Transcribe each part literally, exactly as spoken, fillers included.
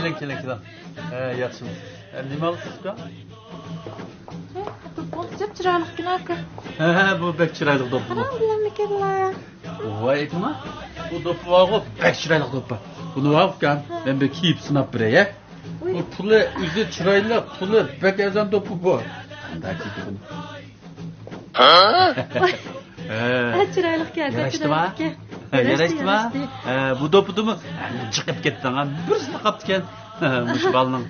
كېلىڭ، كېلىڭ، كېلىڭ. ھە، ياخشىمۇ؟ ھە، نېمە ئالىسىز ئۇكا؟ ھە، دوپپىڭىز جاپ چىرايلىقكەن ئاكا. ھە، ھە، بۇ بەك چىرايلىق دوپپىمۇ. قاراڭ بىلەمدىكەنلا. ۋاي ئېيتما، بۇ دوپپا بارغۇ، بەك چىرايلىق دوپپا. بۇنى بار ئۇكام، ھە. مەن بىر كىيىپ سىناپ بېرەي ھە. ئۇي. بۇ پۇلى ئۆزى چىرايلىق، پۇلى بەك ئەرزان دوپپا بۇ. قانداق كىيدى بۇنى؟ ھە؟ ھە، چىرايلىقكەن، ياراشتىما؟ چىرايلىقكەن. ياراشتىما؟ ياراشتى، ياراشتى. ھە، بۇ دوپپىدىمۇ؟ ھە، جىقىپ كەتتىڭ ھە، بىرسىلا قاپتىكەن. ھە، مۇشۇ بالىنىڭ.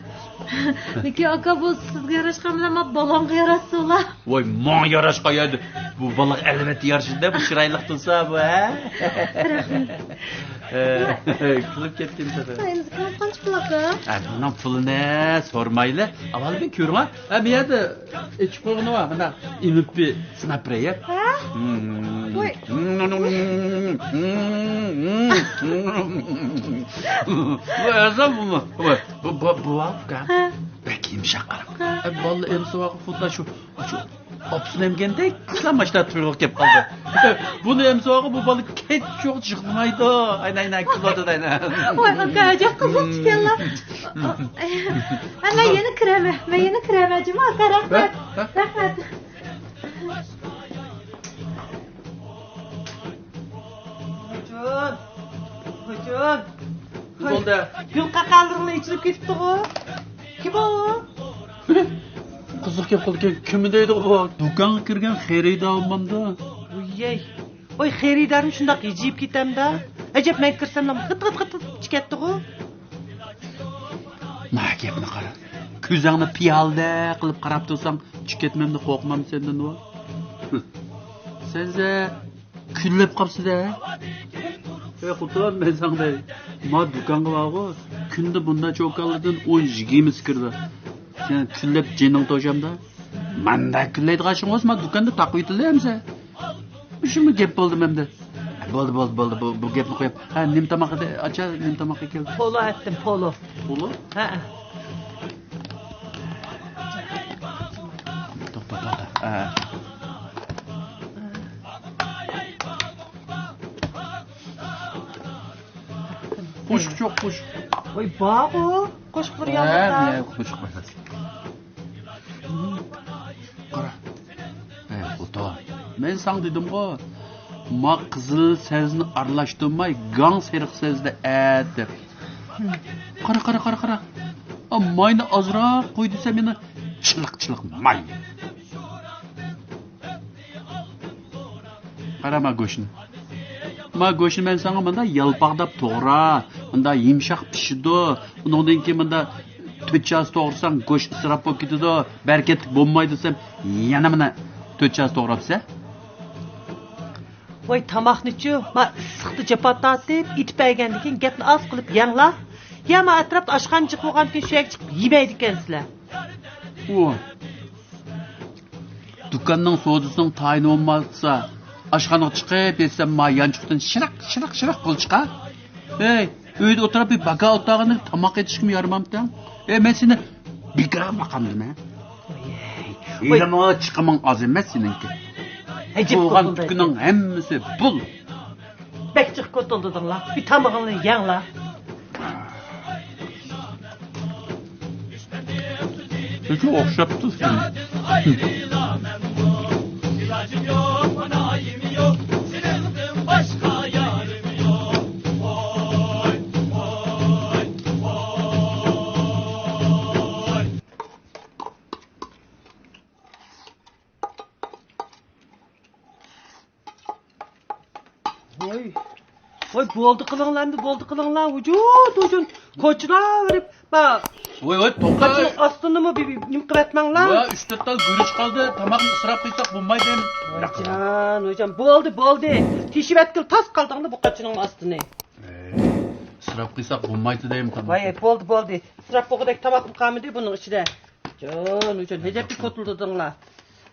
لېكىن ئاكا، بۇ سىزگە ياراشقان بىلەن مانا بالامغا ياراشسىلا. ۋاي، ماڭا ياراشقان يەردە. بۇ بالىغا ئەلۋەتتە يارىشىدۇ-دە، بۇ چىرايلىق تۇرسا بۇ، ھە؟ رەھمەت. ھە، كۈلۈپ كەتكىن تېخى. ئەمدى قانچە پۇل ئاكا؟ ھە، بۇنىڭ پۇلىنى سورىمايلى. ئاۋۋال بىر كۆرۈڭ ھە. ھە، بۇ يەردە ئېچىپ قويغىنى بار، مانا ئېمىپ بىر سىناپ بېرەي. ھە؟ ۋاي. بۇ ئەرزان بۇمۇ؟ بۇ، بۇ، بۇ، بۇ، بۇ، ھە؟ بەك يۇمشاق قاراڭ. ھە. ئە، بالىلار ئەمسە ۋاقىت خۇددى شۇ، شۇ ئاپسىنىم دېگەندەك، ئىسلام ماشتا تۇرغۇ كەپ قالدى. بۇنى ئەمسە ۋاقىت بۇ بالا كەچ يوق يىغلىمايدۇ. ئاينا، ئاينا، كۈلۈۋاتىدۇ، ئاينا. ۋاي، ئاكا، ئەجەب قىزىق ئىكەنلا. ئە، مەن يەنە كىرەمەن، مەن يەنە كىرەمەن، جۇما ئاكا، رەھمەت، ھە؟ رەھمەت. خوجام، خوجام. بولدى. گۈل قاقالىرىڭلار ئېچىلىپ كېتىپتىغۇ. كىم ئۇ؟ قىزىق گەپ قىلدىكەن، كىم دەيدىغۇ بۇ؟ دۇكانغا كىرگەن خېرىدار بولمامدۇ؟ ۋۇييەي. ۋاي، خېرىدارمۇ شۇنداق ھىجىيىپ كېتەمدۇ؟ ئەجەب، مەن كىرسەملا غىت، غىت، غىت، غىت ئىچىپ كەتتىغۇ. ما گەپنى قارا. كۆزۈڭنى پىيالىدەك قىلىپ قاراپ تۇرساڭ، چىقىپ كەتمەمدۇ، قورقمامدۇ سەندىن ۋا؟ سەنسە كۈنلەپ قاپسىدە. ئەي خوتۇن، مەن ساڭا دەي. ما دۇكانغا بارغۇ، كۈندە بۇنداق چوكانلاردىن ئون يىگىرمىسى كىرىدۇ. سەن كۈنلەپ جېنىڭ توشامدا؟ مانداق كۈنلەيدىغان ئىشىڭ بولسا، ما دۇكاندا تاقىۋېتىلە ئەمسە. شۇمۇ گەپ بولدىمۇ ئەمدى؟ بولدى، بولدى، بولدى، بۇ، بۇ گەپنى قويۇپ. ھە، نېمە تاماق ئىدى؟ ئاچا، نېمە تاماققا كەلدى؟ پولو ئەتتىم، پولو. پولو؟ ھە. توختا، توختا. ھە. قوشۇق يوق، قوشۇق. ۋاي، بارغۇ. قوشۇقلىرى ھە، يالغۇز. قوشۇق قويىسىز. قارا. ئەي خوتۇن، مەن ساڭا دېدىمغۇ، ما قىزىل سەۋزىنى ئارىلاشتۇرماي، گاڭ سېرىق سەۋزىدە ئەت دەپ. قارا، قارا، قارا، قارا. ئا، ماينى ئازراق قوي دېسەم، يەنە چىلىق، چىلىق ماي. قارا ما گۆشنى. ما گۆشنى مەن ساڭا مۇنداق يالپاقداپ توغرا، مۇنداق يۇمشاق پىشىدۇ. ئۇنىڭدىن كېيىن مۇنداق تۆت چاسا توغرىساڭ، گۆش ئىسراپ بولۇپ كېتىدۇ، بەرىكەتلىك بولمايدۇ دېسەم، يەنە مانا تۆت چاسا توغراپسەن. ۋاي، تاماقنىچۇ، ما ئىسسىقتا جاپا تارتىپ، ئېتىپ بەرگەندىن كېيىن گەپنى ئاز قىلىپ يەڭلار. يا ما ئەتراپتا ئاشخانا جىق بولغاندىن كېيىن شۇ يەرگە چىقىپ يېمەيدىكەنسىلەر. ئۇ. دۇكاننىڭ سودىسىنىڭ تايىنى بولمىسا، ئاشخانىغا چىقىپ يەتسەم، ما يانچۇقتىن شىرىق، شىرىق، شىرىق پۇل چىقار. ھەي، ئۆيدە ئولتۇرۇپ بىر باكا ئولتۇرغاندىن تاماق ئېتىشكىمۇ يارىمامتىڭ؟ ھەي، مەن سېنى بىكارغا باقامدىمەن؟ ھېلىمۇ چىقىمىڭ ئاز ئەمەس سېنىڭكى. ئەجەب بولغان پۇل پۈتۈكىنىڭ ھەممىسى پۇل. بەك جىق كوتۇلدىدىڭلار. بىر تامىقىڭلارنى يەڭلار. شۇ ئوخشاپ تۇرسۇن. ۋوي. ۋوي، بولدى قىلىڭلار ئەمدى، بولدى قىلىڭلار. ۋۇجۇد، ۋۇجۇد. كوچىلاۋېرىپ، ما. ۋوي، ۋوي، توختا. قاچىنىڭ ئاستىنىمۇ بىر، بىر نېمە قىلىۋەتمەڭلار. ۋە، ئۈچ تۆت تال گۈرۈچ قالدى. تاماقنى ئىسراپ قىلساق بولمايدۇ. ۋايجان، ۋايجان. بولدى، بولدى. تېشىۋەتكىلى تاس قالدىڭلا بۇ قاچىنىڭ ئاستىنى. ئەي، ئىسراپ قىلساق بولمايدۇ دەيمەن تاماقنى. ۋاي، بولدى، بولدى. ئىسراپ بولغۇدەك تاماقمۇ قالمىدى بۇنىڭ ئىچىدە. جان، جان، نەجەپكە كوتۇلدىدىڭلار.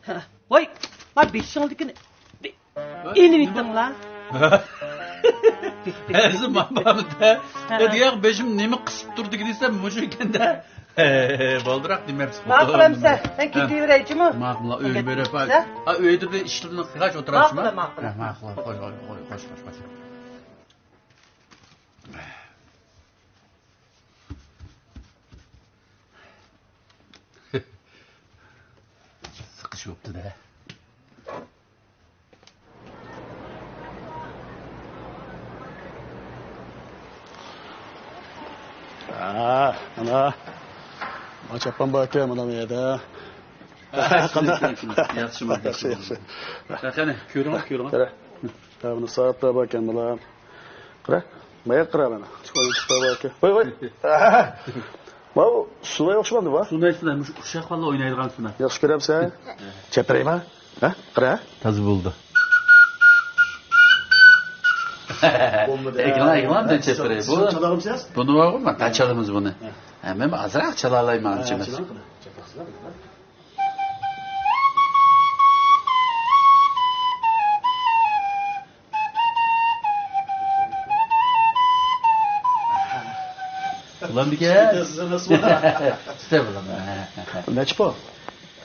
ھە. ۋاي، ما بېشىڭدىكىنى بىر ئېلىۋېتىڭلار. ھەزىم ماڭا بارمىدى. ھە. ئەدىياق بېشىم نېمە قىسىپ تۇردىكى دېسەم، مۇشۇ ئىكەندە. ھە، بالدۇراق دېمەپسىز. ماقۇل ئەمسە، مەن كېتىۋېرەي جۇمۇ. ماقۇل، ئۆيگە بېرىپ. ھە؟ ھا، ئۆيدە بىر ئىشلىرىنى قىلغاچ ئولتۇرارسىز. ماقۇل، ماقۇل. ھە، ماقۇل، خوش، خوش، خوش، خوش. چۈشۈپتۇ-دە. ھە، ئانا. ما چاپان بار ئىكەن مانا بۇ يەردە. قانداق؟ ياخشىمۇ؟ ياخشى، ياخشى. قېنى، كۆرۈڭ، كۆرۈڭ. قارا. ھە، بۇنى سائەتلەر بار ئىكەن بۇلار. قارا. مايا قارا مانا. چىقىۋالىڭ، چىقىۋالىڭ. ۋاي، ۋاي. ماۋۇ سۇناي ئوخشىمامدۇ بۇ؟ سۇناي، سۇناي، مۇشۇ ئۇششاق بالىلار ئوينايدىغان سۇناي. ياخشى كۆرەمسەن؟ چەپرەيما؟ ھە؟ قارا. تازا بولدى. ئېكران، ئېكران بىلەن چەپرەي. بۇ، بۇنى بارغۇ، مانا چالىمىز بۇنى. ھە. ھە، مەن ئازراق چالالايمەن، ھە، ئانچە ئەمەس. چالاڭ، چاپاقسىز. بولامدىكەن؟ سىزمۇ. سىزە بولام. نەچچە پۇل؟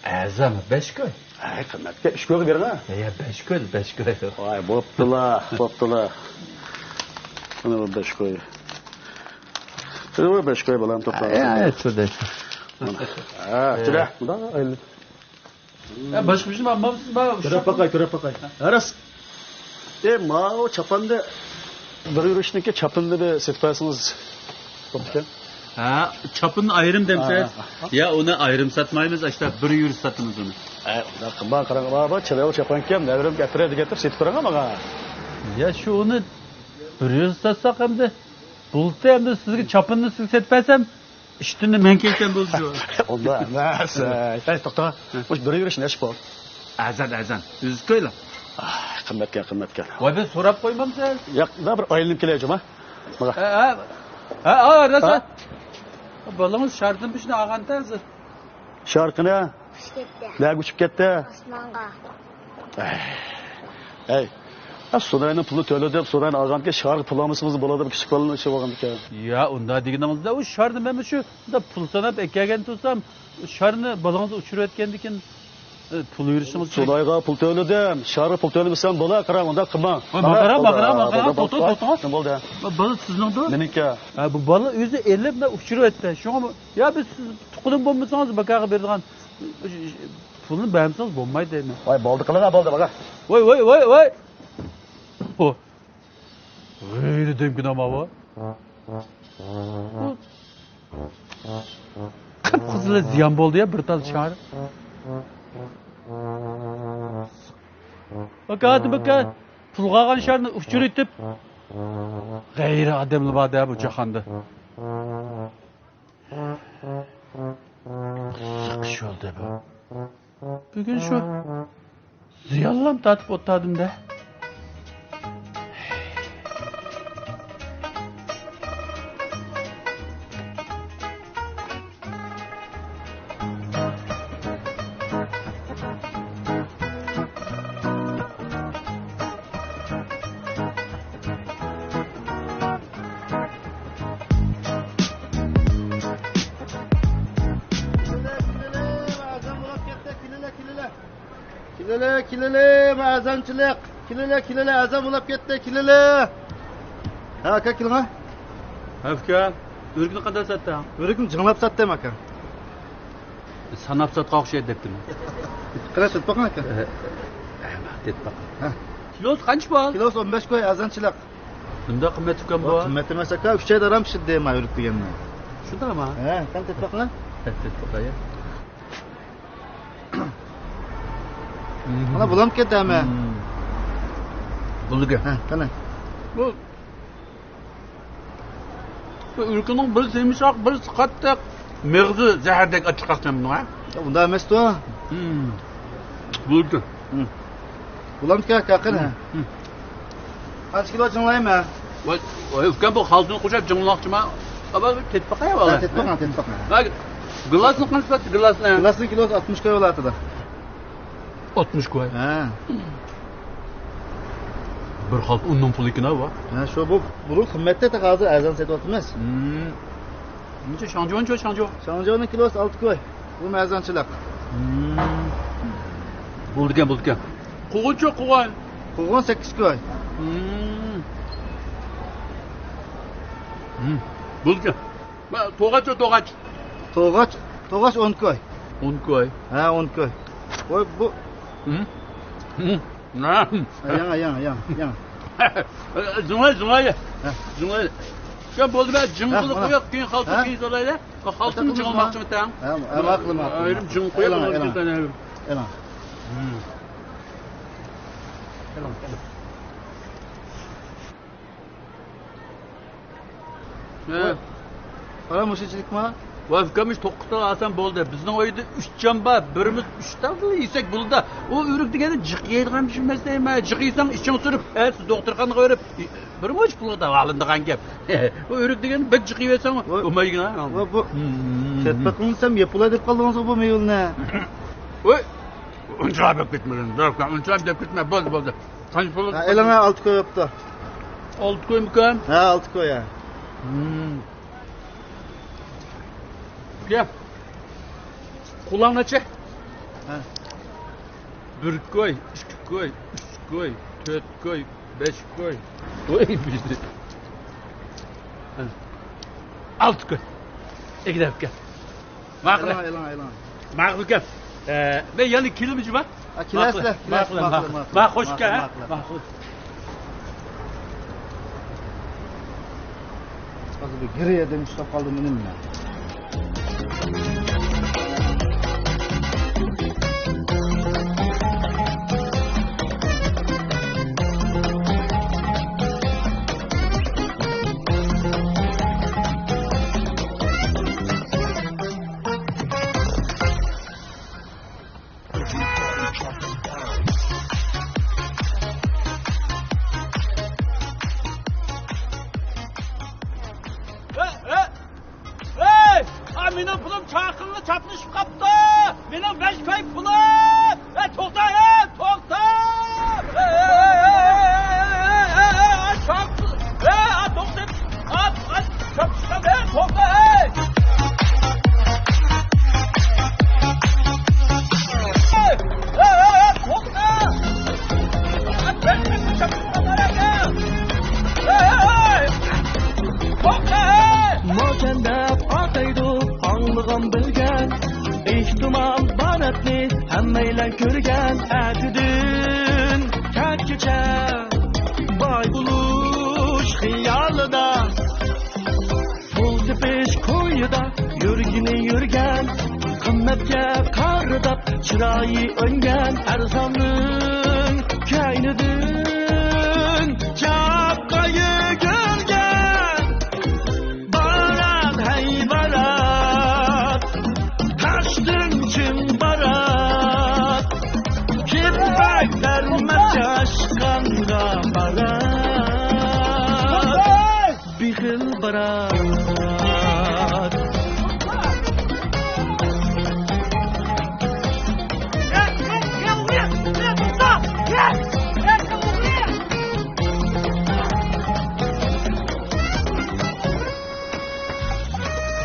ئەرزانمۇ؟ بەش كوي. ھەي، قىممەتكە ئۈچ كويغا بېرىڭ. يا، بەش كوي، بەش كوي. ۋاي، بوپتۇلا، بوپتۇلا. مانا بۇ بەش كوي. مانا بۇ بەش كوي، بالام، توختاڭ. ھە، ھە، تۇردى. ھە، تۇرە. مۇنداق ئايلىنىپ. ھە، باشقا بىر شەي ئالمامسىز، ماۋۇ كۆرۈپ باقاي، كۆرۈپ باقاي. ھە، راست. ئە، ماۋۇ چاپاننى، بىر يۈرۈشنىڭكى چاپىنىنى بىر سېتىپ بەرسىڭىز بوپتىكەن. ھە، چاپىننى ئايرىم دەمسىز؟ ھە، ھە. يا، ئۇنى ئايرىم ساتمايمىز، ئاشتا بىر يۈرۈش ساتىمىز ئۇنى. ھە، ئۇنداق قىلماڭ، قاراڭ، بار، بار، چىرايلىق چاپانكەن، نەۋرەم ئەتىرە دېگەن تۇرۇپ سېتىپ بېرىڭ ماڭا. يا، شۇ ئۇنى بىر يۈرۈش ساتساق ئەمدى، بولدى ئەمدى سىزگە چاپىننى سىزگە سېتىپ بەرسەم، ئىشتىننى مەن كىيسەم بولىدۇ. ئۇنداق ئەمەس. ھەي، توختا. ھە. مۇشۇ بىر يۈرۈش نەچچە پۇل؟ ئەرزان، ئەرزان. ئۆزى كويلا. ئاھ، قىممەتكەن، قىممەتكەن. ۋاي، بىز سوراپ قويمامسىز؟ ياق، بىر ئايلىنىپ كېلەي، جۇما. ماڭا. ھە، ھە. ھە، ھە، راست. ھە؟ بالىڭىز شاردىن بىشنى ئالغانتى ھازىر. شارقىنى. ئۇچۇپ كەتتى. نەگە ئۇچۇپ كەتتى؟ ئاسمانغا. ئەي. ئەي. ھە، سۇناينىڭ پۇلى تۆلە دەپ، سۇناينى ئالغانكەن، شارغا پۇل ئالمىسىڭىز بولىدۇ، كىچىك بالىنى ئىشى بولغاندىكەن. يا، ئۇنداق دېگىنىڭىزدە، ئۇ شارنى مەنمۇ شۇ، پۇل ساناپ ئەكەلگەن تۇرسام، شارنى بالىڭىز ئۇچۇرۇۋەتكەندىكىن، ئە، پۇل بېرىشىڭىز كېرەك. سۇنايغا پۇل تۆلىدىم، شارغا پۇل تۆلىمىسەم بولا، قاراڭ، ئۇنداق قىلماڭ. ۋاي، ماڭا قاراڭ، ماڭا قاراڭ، ماڭا قاراڭ، توختاڭ، توختاڭ. نېمە بولدى؟ بۇ بالا سىزنىڭدۇ؟ مېنىڭكى. ھە، بۇ بالا ئۆزى ئېلىپ، مەن ئۇچۇرۇۋەتتى. شۇڭا، يا، بىز سىز تۇغقىنىم بولمىسىڭىز، باكاغا بېرىدىغان پۇلنى بەرمىسىڭىز بولمايدۇ دەيمەن. ۋاي، بولدى، قىلىڭا، بولدى، باقا. ۋاي، ۋاي، ۋاي، ۋاي. ئۇ غەيرىي دەمكىن ئەمما بۇ. قىپقىزىل زىيان بولدى يا، بىر تال شار. باكا، باكا، پۇلغا ئالغان شارنى ئۇچۇرۇۋېتىپ، غەيرىي ئادەملا بار-دە بۇ جاھاندا. قىزىق ئىش بولدى بۇ. بۈگۈن شۇ زىيانلام تارتىپ ئولتۇردۇم-دە. كېلىلە، كېلىلە، ئەزانچىلىق. كېلىلە، كېلىلە، ئەزان بولۇپ كەتتى، كېلىلە. ھە، ئاكا، كېلىڭە. ھە، ئۇكا، ئۆرۈكنى قانداق ساتتىڭ؟ ئۆرۈكنى جىڭلاپ ساتتىم، ئاكا. ساناپ ساتقان ئوخشايدۇ دەپتىمەن. قېنى، تېتىپ باققىن، ئاكا. ھە، تېتىپ باققىن. ھە. كىلوسى قانچە بۇ؟ كىلوسى ئون بەش كوي، ئەزانچىلىق. بۇنداق قىممەت ئىكەن بۇ. قىممەت ئەمەس، ئاكا. ئۈچ ئايدا ئاران پىشىدۇ دەيمەن ئۆرۈك دېگەننى. شۇنداقمۇ؟ ھە، قېنى، تېتىپ باققىن. ھە، تېتىپ باقاي. مانا بۇلام كەتتى ھەممە. بولدىكەن. ھە، قېنى. بۇ، بۇ ئۆرۈكنىڭ بىر سېمىشاق، بىر قاتتىق، مېغىزى زەھەردەك ئاچچىقراق ئىكەن بۇنىڭ، ھە؟ ئۇنداق ئەمەستۇ. بولدى. بۇلام كەتتى، قېنى. قانچە كىلو جىڭلايمەن؟ ۋاي، ۋاي، ئۇكام، بۇ خالتىنى قوشۇپ جىڭلىماقچىمەن. ئاۋۋال بىر تېتىپ باقاي، ھە، ئاۋۋال. تېتىپ باقىڭ، تېتىپ باقىڭ. ھە، گىلاسنى قانچە ساتتى، گىلاسنى؟ گىلاسنىڭ كىلوسى ئاتمىش كوي بولاتىدۇ. ئاتمىش كوي. ھە. بىر خالتا ئۇننىڭ پۇلى ئىكەن-ھە بۇ. ھە، شۇ بۇ، بۇنىڭ قىممىتى تېخى ھازىر ئەرزان سېتىۋاتىمىز. نېچە شاڭجۇنچۇ، شاڭجۇ؟ شاڭجۇنىڭ كىلوسى ئالتە كوي. بۇ ئەرزانچىلىق. بولىدىكەن، بولىدىكەن. قوغۇنچۇ، قوغۇن؟ قوغۇن سەككىز كوي. بولىدىكەن. توغاچچۇ، توغاچ؟ توغاچ، توغاچ ئون كوي. ئون كوي. ھە، ئون كوي. ۋاي، بۇ. ھە؟ ھە. ياڭا، ياڭا، ياڭا، ياڭا. زۇڭاي، زۇڭاي. ھە. زۇڭاي. يا، بولدى، مەن جىڭ قىلىپ قويۇپ، كېيىن خالتا كىيىپ ئالايلى. خالتىنى جىڭ قىلماقچىمەن. ھە، ماقۇل، ماقۇل. ئايرىم جىڭ قويۇپ، ئېلىڭ، ئېلىڭ. ئېلىڭ. ھە. ئانا مۇشۇنچىلىكما؟ ۋاي ئۇكام، ئۈچ توققۇز تال ئالسام بولدى. بىزنىڭ ئۆيدە ئۈچ جان بار. بىرىمىز ئۈچ تال يېسەك بولىدۇ. ئۇ ئۆرۈك دېگەننى جىق يەيدىغان بىر نەرسە ئەمەس. جىق يېسەڭ ئىچىڭ سۈرۈپ، ئەتىسى دوختۇرخانىغا بېرىپ، بىر مۇنچە پۇلغا داۋالىنىدىغان گەپ. ئۇ ئۆرۈك دېگەننى بەك جىق يېۋەتسەڭ، بولمايدىغان. ۋاي بۇ، سەت بېقىڭ دېسەم، يەپ بولاي دەپ قالدىڭىزغۇ بۇ مېۋىنى. ۋاي، ئۇنچىۋالا دەپ كەتمىگىن. ئۇنچىۋالا دەپ كەتمە. بولدى، بولدى. قانچە پۇل؟ ھە، ئېلىڭ، ئالتە كوي بوپتۇ. ئالتە كويمىكەن؟ ھە، ئالتە كوي، ھە. ھىم. يا. قۇلاڭ نەچچە؟ ھە. بىر كوي، ئىككى كوي، ئۈچ كوي، تۆت كوي، بەش كوي. ۋاي، بىزدە. ھە. ئالتە كوي. ئىگىدەپكەن. ماقۇل. ئېلىڭ، ئېلىڭ، ئېلىڭ. ماقۇل ئۇكام. ئە، مەن يەنە كېلىمەن جۇما. ئا، كېلەرسىلەر، ماقۇل، كېلەرسىلەر، ماقۇل، ماقۇل، ماقۇل، ماقۇل، ماقۇل. ماقۇل. ھازىر بىر گىرى يەردىن ئۇشلاپ قالدىم، ئىنىم مەن. ھەي، ھەي! ھەي! ئا، مېنىڭ پۇلۇم چاقىرغا چاپلىشىپ قاپتۇ! مېنىڭ بەش كوي پۇلۇم! ھەي، توختا، ھەي، توختا! ھەي، ھەي، ھەي، ھەي، ھەي، ھەي، ھەي، ھەي، ھەي، ھەي، ھەي، توختا! ئات، ئات، چاپلىشىپ قاپتۇ، ھەي، توختا، ھەي! ھەي، ھەي، ھەي، ھەي، توختا! ئات، بەش كوي چاپلىشىپ قاپتۇ، ھەي، ھەي! ھەي، ھەي، ھەي! توختا، ھەي! موچەن دەپ ئاتايدۇ، ئاڭلىغان بىلگەن. ئېھتىمال بار ئاتنى ھەممەيلەن كۆرگەن. ئەتىدىن كەچكىچە باي بولۇش خىيالىدا، پۇل تېپىش كويىدا يۈرگىنى يۈرگەن. قىممەتكە قارىداپ چىرايى ئۆنگەن ئەرزاننىڭ كەينىدىن